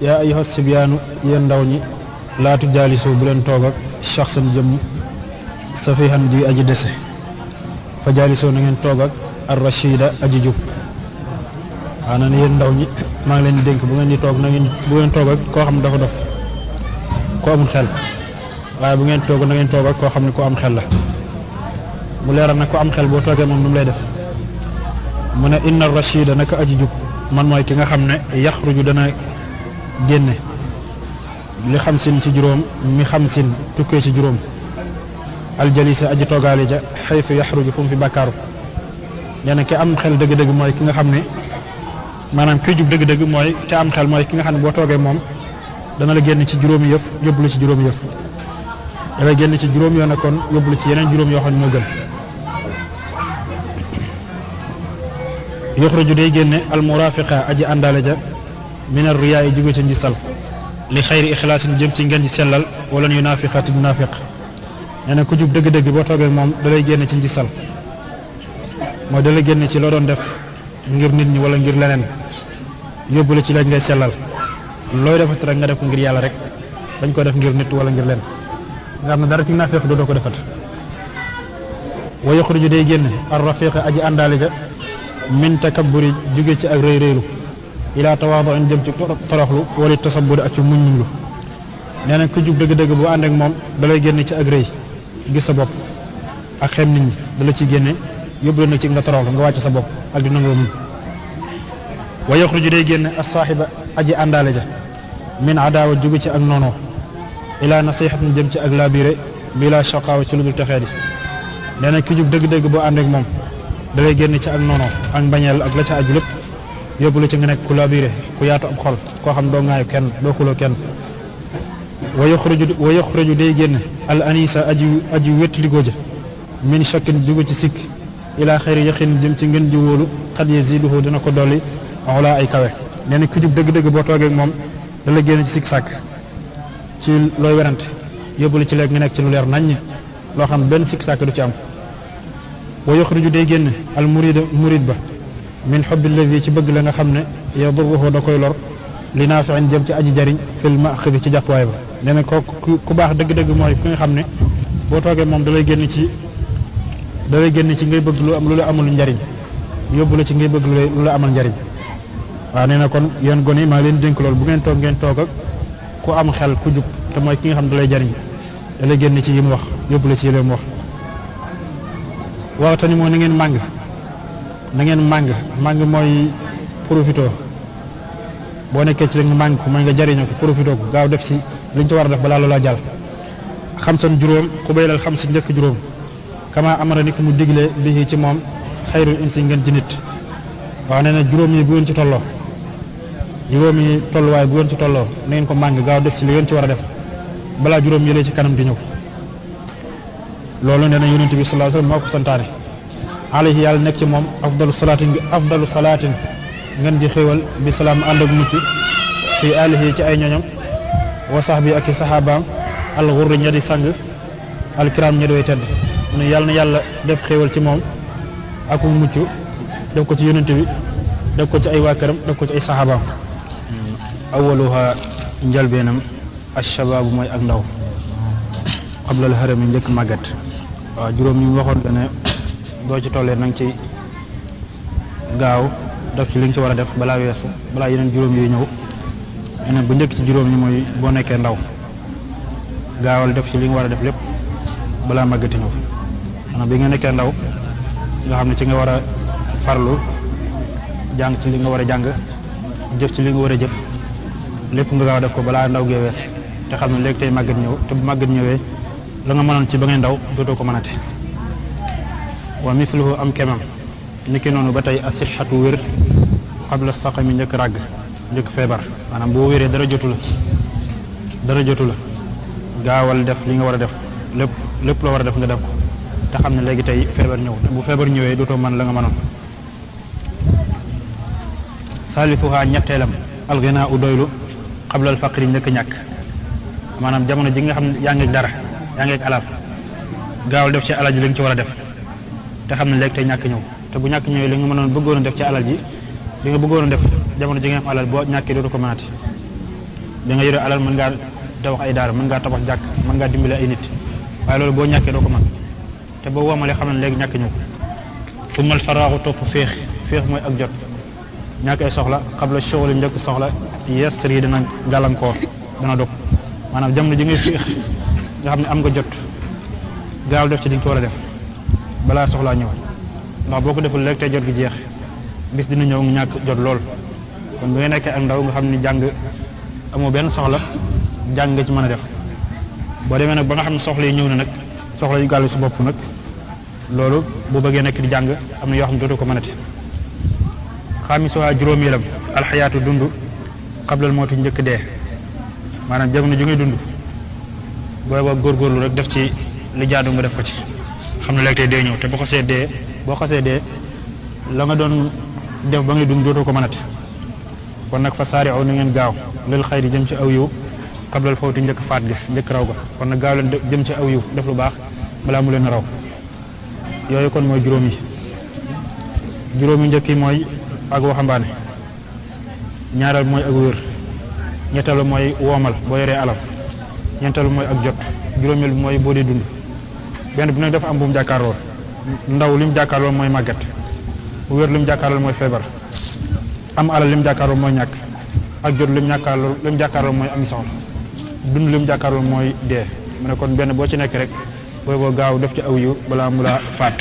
yaa ayyuha sibyaanu yéen ndaw ñi laatu jaalisoo bu leen toog ak shaxsan jëmm safihan di aji dese fa jaalisoo na ngeen toog ak ar rashida aji jub xanaa ne yéen ndaw ñi maa ngi leen di dénk bu ngeen di toog na ngeen bu ngeen toog ak koo xam ne dafa dof ko amul xel waaye bu ngeen toog na ngeen toog ak koo xam ne ko am xel la mu leeral nag ko am xel boo toogee moom nu mu lay def mu ne inna rashida naka aji jub man mooy ki nga xam ne yaxruju dana génne li xamsin ci juróom mi xamsin tukkee ci juróom aljalisa aji toogaale ja xaytu yaxruju fu mu fi bàkkaaru nee na ki am xel dëgg-dëgg mooy ki nga xam ne maanaam ki jub dëgg-dëgg mooy ki am xel mooy ki nga xam ne boo toogee moom dana la génn ci juróomi yëf yóbbu la ci juróomi yëf dafay génn ci juróom yoo ne kon yóbbu la ci yeneen juróom yoo xam ne moo gën yaxruju day génne almurafiqa aji àndaale ja min ar-riyaa yi jóge ca njistal li xayri ixlaasin jëm ci ngeen ci sellal wala ñu naafiqati du naafiq nee na ku jub dëgg-dëgg boo toogee moom da lay génne ci njistal mooy da lay génne ci loo doon def ngir nit ñi wala ngir leneen yóbbu la ci lañ ngay sellal looy defat rek nga def ko ngir yàlla rek dañ ko def ngir nit wala ngir leen nga xam ne dara ci naafiq doo ko defat wa yaxruju day génne ar-rafiqa aji àndaale ja min takabburi jóge ci ak rëy rëylu ilaa tawaadu in jëm ci toroxlu wala tasabbur ak ci muññulu nee na ku jub dëgg-dëgg bu ànd ak moom da lay génne ci ak rëy gis sa bopp ak xem nit ñi da la ciy génne yóbbu la ci nga toroxlu nga wàcc sa bopp ak di nangoo muñ wa yaxruju day génne as-saaxiba aji àndaale ja min adaawa jóge ci ak noonoo ilaa nasihatin jëm ci ak labiré bi laa shaqaawa ci lu dul texee di nee na ku jub dëgg-dëgg boo ànd ak moom da lay génne ci ak noonoo ak mbañeel ak la ca aju lépp yóbbu la ci nga nekk ku labiré ku yaatu ab xol koo xam doo ŋaayu kenn doo xuloo kenn wa yaxruju day génne al anisa aji wéttaligoo ja min shakkin jóge ci sikk ilaa xayri yaqin jëm ci ngeen ji wóolu xad yaziduhu dina ko dolli wala ay kawe nee na ku jub dëgg-dëgg boo toogee ak moom da lay génne ci sikk sàkk ci looy werante yóbbu la ci léegi nga nekk ci lu leer naññ loo xam benn sikk sàkk du ci am wa yaxruju day génne al murid ba min xubbi alladi ci bëgg la nga xam ne yadurruhu da koy lor li naafiin jëm ci aji jariñ fil maxidi ci jàppuwaay ba nee na ko ku baax dëgg-dëgg mooy ki nga xam ne boo toogee moom da lay génn ci ngay bëgg lu am lu la amul njariñ yóbbu la ci ngay bëgg lu la amal njariñ waaw nee na kon yéen gone yi maa leen dénk loolu bu ngeen toog ngeen toog ak ku am xel ku jub te mooy ki nga xam ne da lay jariñ da lay génn ci yi mu wax yóbbu la ci yi mu wax waaw tani moo na ngeen màng mooy profito boo nekkee ci rek nga màng ko mooy nga jariñoo ko profito ko gaaw def ci liñ ci war a def balaa loola jàll xamsan juróom xubaylal xam si njëkk juróom kama amara ni ko mu digle bi ci moom xayrul insi ngeen ci nit waaw nee na juróom yi bu ngeen ci tolloo juróom yi tolluwaay bu ngeen ci tolloo na ngeen ko màng gaaw def ci li ngeen ci war a def balaa juróom yëlee ci kanam di ñëw loolu nee na yonent bi sallallahu alayhi wasallam moo ko santaane alayhi yàlla nekk ci moom afdalu salaatin ngeen di xéewal bi salaam ànd ak mucc fii alihi ci ay ñoñam wa sahbi ak i saxaabaam alxurri ña di sang alkiram ña di way tedd mu ne yàlla na yàlla def xéewal ci moom ak mucc def ko ci yonent bi def ko ci ay waa këram def ko ci ay saxaabaam awaluha njalbeenam ashabaabu mooy ak ndaw xablal harami njëkk màggat waaw juróom yi mu waxoon que ne boo ci tollee nanga ci gaaw def ci li nga ci war a def balaa weesu balaa yeneen juróom yooyu ñëw yeneen bu njëkk ci juróom ñi mooy boo nekkee ndaw gaawal def ci li nga war a def lépp balaa màggati ñëw maanaam bi nga nekkee ndaw nga xam ne ci nga war a farlu jàng ci li nga war a jàng jëf ci li nga war a jëf lépp nga gaaw def ko balaa ndaw gee weesu te xam ne léegi tey màggat ñëw te bu màggat ñëwee la nga mënoon ci ba ngay ndaw dootoo ko mënate wa mithluhu am kemam niki noonu ba tey asixatu wér xabla saqami njëkk ràgg njëkk feebar maanaam boo wéree dara jotu la gaawal def li nga war a def lépp la war a def nga def ko te xam ne léegi tey feebar ñëw te bu feebar ñëwee dootoo mën la nga mënoon salisuha ñetteelam alxinaa u doylu xablal faqri njëkk ñàkk maanaam jamono ji nga xam ne yaa ngi dara yaa ngi alal gaawal def ci alal ji li nga ci war a def te xam ne léegi tey ñàkk ñëw te bu ñàkk ñëwee li nga mënoon bëggoon a def ci alal ji li nga bëggoon a def jamono ji nga am alal boo ñàkkee dootu ko mënati da nga yore alal mën ngaa tabax ay daara mën ngaa tabax jàkk mën ngaa dimbale ay nit waaye loolu boo ñàkkee doo ko mën te boo woomalee xam ne léegi ñàkk ñëw tumal faraaxu topp féex mooy ak jot ñàkk ay soxla xabla showli njëkk soxla yestar yi dana gàllankoor dana dog maanaam jamono ji ngay féex nga xam ne am nga jot gaaw def ci di nga ko war a def balaa soxlaa ñëw ndax boo ko deful léegi tey jot gi jeex bis dina ñëw nga ñàkk jot lool kon bu ngay nekkee ak ndaw nga xam ne jàng amoo benn soxla jàng nga ci mën a def boo demee nag ba nga xam ne soxla yi ñëw na nag soxla yu gàllu si bopp nag loolu bu bëggee nekk di jàng am na yoo xam ne dootu ko mënati xaamisuwaa juróomeelam alxayaatu dund xablal mooti njëkk dee maanaam jamono ji ngay dund booy ba góorgóorlu rek def ci li jaadu nga def ko ci xam ne léegi tey dee ñëw te boo xasee dee la nga doon def ba ngay dund dootoo ko mënati kon nag fa saari aw na ngeen gaaw lil xayri jëm ci aw yiw xablal fawti njëkk faat gi njëkk raw ga kon nag gaaw leen jëm ci aw yiw def lu baax balaa mu leen raw yooyu kon mooy juróomi njëkk yi mooy ak waxambaane ñaareel mooy ak wér ñetteelu mooy woomal boo yoree alal ñeenteelu mooy ak jot juróomeel bi mooy boo dee dund benn bu nekk dafa am bu mu jàkkaarloo ndaw li mu jàkkaarloo mooy màgget wér li mu jàkkaarloo mooy feebar am alal li mu jàkkaarloo mooy ñàkk ak jot li mu jàkkaarloo mooy ami soxla dund li mu jàkkaarloo mooy dee mu ne kon benn boo ci nekk rek booy boo gaaw def ci aw yu balaa mu la faat